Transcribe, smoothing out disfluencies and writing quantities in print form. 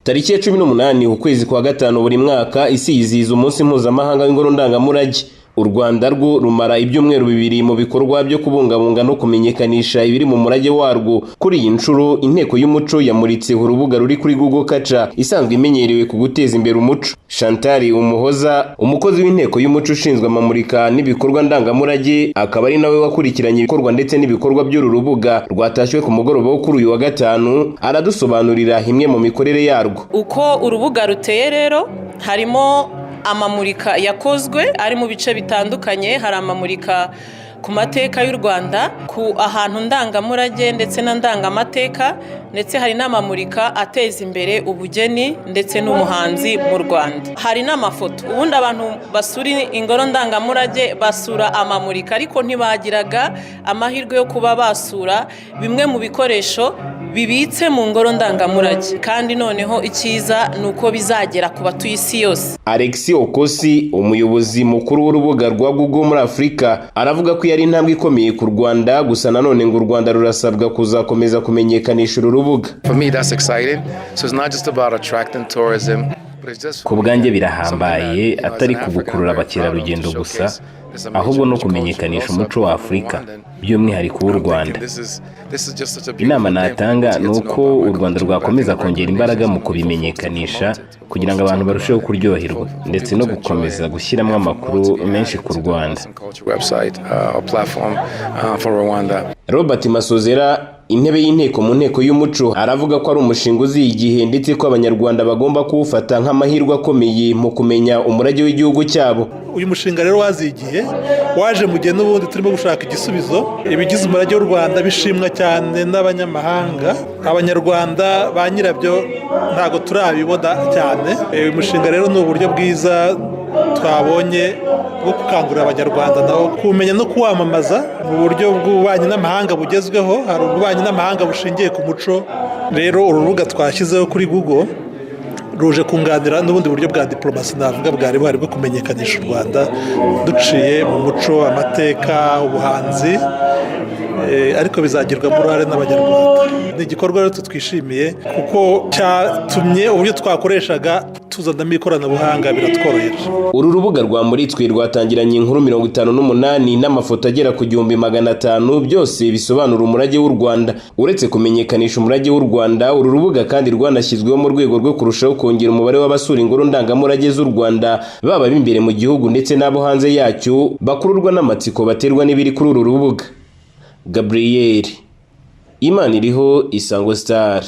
Tariki ya 18 ukwezi kwa gatanu buri mwaka, isi yizihiza umunsi mpuzamahanga w'ingoro ndangamurage. U Rwanda rwo rumara ibyumweru 2 mu bikorwa byo kubungabunga no kumenyekanisha ibiri mu murage warwo. Kuri iyi nshuro, Inteko y'Umuco yamuritse urubuga ruri kuri Google Culture, isanzwe imenyerewe ku guteza imbere umuco. Chantal Umuhoza, umukozi w'Inteko y'Umuco ushinzwe amamurika n'ibikorwa ndangamurage, akaba ari nawe wakurikiranye ibikorwa ndetse n'ibikorwa by'uru rubuga rwatashywe ku mugoroba wo kuri uyu wa gatanu, aradusobanurira imwe mu mikorere yarwo. Uko urubuga ruteye rero, harimo amamurika yakozwe ari mu bice bitandukanye. Hari amamurika ku mateka y'u Rwanda, ku ahantu ndangamurage ndetse na ndangamateka, ndetse hari n'amamurika ateza imbere ubugeni ndetse n'ubuhanzi mu Rwanda. Hari n'amafoto. Ubundi abantu basura ingoro ndangamurage basura amamurika, ariko ntibagiraga amahirwe yo kuba basura bimwe mu bikoresho bibitse mu ngoro ndangamurage. Kandi noneho icyiza ni uko bizagera ku batuye isi yose. Alexis Okosi, umuyobozi mukuru w'urubuga rwa Google muri Afurika, aravuga ko yari intambwe ikomeye ku Rwanda. Gusa nanone ngo u Rwanda rurasabwa kuzakomeza kumenyekanisha uru rubuga. For me, that's exciting. So it's not just about attracting tourism. Ku bwanjye birahambaye, atari ku gukurura abakerarugendo gusa, ahubwo no kumenyekanisha umuco wa Afurika, by'umwihariko w'u Rwanda. Inama natanga ni uko u Rwanda rwakomeza kongera imbaraga mu kubimenyekanisha kugira ngo abantu barusheho kuryoherwa, ndetse no gukomeza gushyiramo amakuru menshi ku Rwanda. Robert Masozera, intebe y'inteko mu Nteko y'Umuco, aravuga ko ari umushinga uziye igihe, ndetse ko Abanyarwanda bagomba kuwufata nk'amahirwe akomeye mu kumenya umurage w'igihugu cyabo. Uyu mushinga rero waziye igihe, waje mu gihe n'ubundi turimo gushaka igisubizo. Ibigize umurage w'u Rwanda bishimwa cyane n'abanyamahanga, Abanyarwanda ba nyirabyo ntabwo turabibona cyane. Uyu mushinga rero ni uburyo bwiza twabonye bwo gukangurira Abanyarwanda nabo kumenya no kuwamamaza mu buryo bw'ububanyi n'amahanga bugezweho. Hari ububanyi n'amahanga bushingiye ku muco. Rero uru rubuga twashyizeho kuri Google ruje kunganira n'ubundi buryo bwa diporomasi, navuga bwari buhari, bwo kumenyekanisha u Rwanda duciye mu muco, amateka, ubuhanzi, ariko bizagirwamo uruhare n'Abanyarwanda. Ni igikorwa rero twishimiye kuko cyatumye uburyo twakoreshaga tuzanamo ikoranabuhanga, biratworohera. Uru rubuga rwamuritswe rwatangiranye inkuru 58 n'amafoto agera ku 1500, byose bisobanura umurage w'u Rwanda. Uretse kumenyekanisha umurage w'u Rwanda, uru rubuga kandi rwanashyizweho mu rwego rwo kurushaho kongera umubare w'abasura ingoro ndangamurage z'u Rwanda, baba b'imbere mu gihugu ndetse n'abo hanze yacyo, bakururwa n'amatsiko baterwa n'ibiri kuri uru rubuga. Gabriel Imana iriho, Isango Star.